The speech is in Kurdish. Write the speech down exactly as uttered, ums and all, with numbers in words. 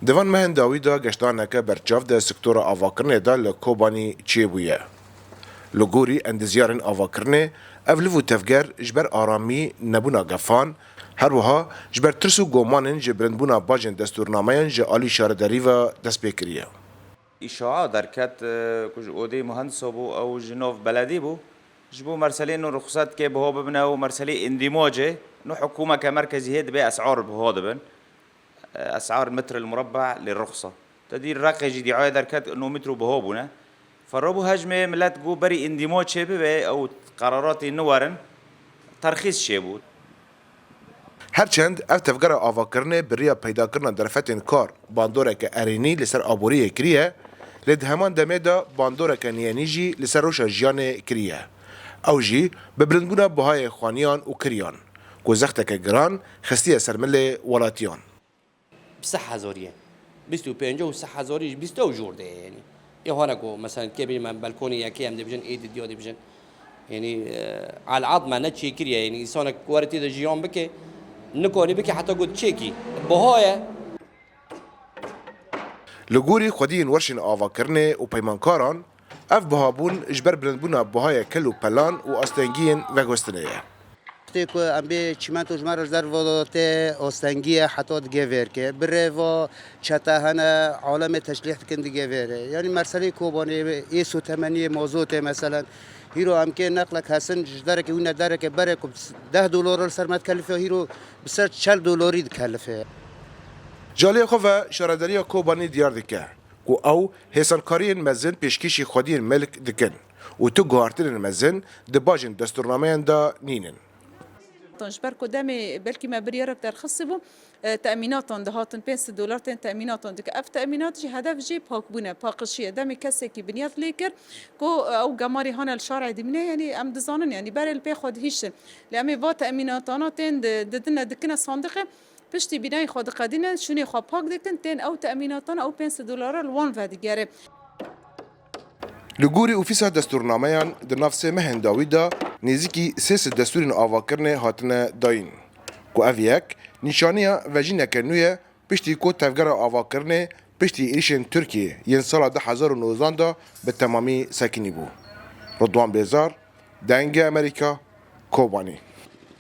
Di van mehên dawî de geştdaneke berçav di sektora avakirinê de li Kobanî çêbûye. Li gorî endizyarên avakirinê, ev liv û tevger ji ber aramî nebûna gefan, her wiha ji ber tirs û gomanên ji bilindbûna bajên destûrnameyan ji alî şaredarî ve dest pê kiriye. Îşaa derket, e, ku ji odê muhendisa bû, ew ji nav beledî bû. Ji bo merselê nû ruxsat ke biha bibine û merselê îndîmacê, nû hikûmeke merkezî hê dibê esar biha dibin. E, esar metril murabbe lê ruxsa. Te dî Reqê jî dîaya derket, nû metro biha bûne. Ferro bû hejmê millet got berî îndîmac çêbibe, ew qeraratî niwerin, terxîs çêbû. Her çend ev tevgera avakirinê bi riya peydakirina derfetên kar bandoreke erênî li ser aboriyê kiriye, lê di heman demê de bandoreke nûyenî jî li ser rewşa jiyanê kiriye. Ew jî bi bilindbûna bihayê xwaniyan û kiriyan, ku zexteke giran xistiye ser milê welatiyan. Bi sih hezarî ye. Bîst û pênc û sih hezarî jî bîst ew jor de ye, yanî. Ê hane ku, mesela, dikê bî me belkonê yekê, em dibêjin, ê didiya dibêjin. Yanî, e, elad me ne çêkiriye, yanî, însanek were tê de jiyan bike, nikanî bike, heta got çêkî. Biha ye. Li gorî xwediyên werşên avakirinê û peymankaran, ev bihabûn ji ber bilindbûna bihayê kel û pelan û astengiyên veguhestinê ye. Wextê ku em bê çîmento ji me re ji derve de tê astengî ye heta digê vêrkê. Bi rêva çete hene, alemê teşlîh dikin digê vêrê. Yanî merselê Kobanê, ê sotemeniyê mazotê meselen. Hîro em kê neqlek hesin ji derekê wîne derekê berê ku deh dolar li ser me dikelife, hîro bi ser çel dolarî dikelife. Ji aliyê xwe ve Şaredariya Kobanî diyar dike ku ew hêsankariyên mezin pêşkêşî xwediyên milk dikin û tu guhartinên mezin di bajên destûrnameyan de nînin. Ji ber ku demê belkî me biryarek derxistî bû, e, temînatan dihatin, pênc sed dolar tên temînatan dike. Ev temînat jî hedef jê pakbûn e, paqijî ye. Demê kesekî binyat lê kir ku ew gemarî hane li şarê dibîne, yanî em dizanin, yanî berê li pê xwe dihiştin. Lê em ê va temînatana tên di-, didine, dikine sandiqê, piştî bînayê xwe diqedînin, şûnê xwe pak dikin, tên ew temînatana ew pênc sed dolara li wan vedigere. Li gorî Ofîsa Destûrnameyan di nav sê mehên dawî de nêzîkî sê sed destûrên avakirinê hatine dayîn, ku ev yek nîşaniya vejîneke nû ye piştî ku tevgera avakirinê piştî êrişên Tirkiyê yên sala du hezar û nozdan de bi temamî sekinî bû. Ridwan Bêzar, Dengê Amerîka, Kobanî.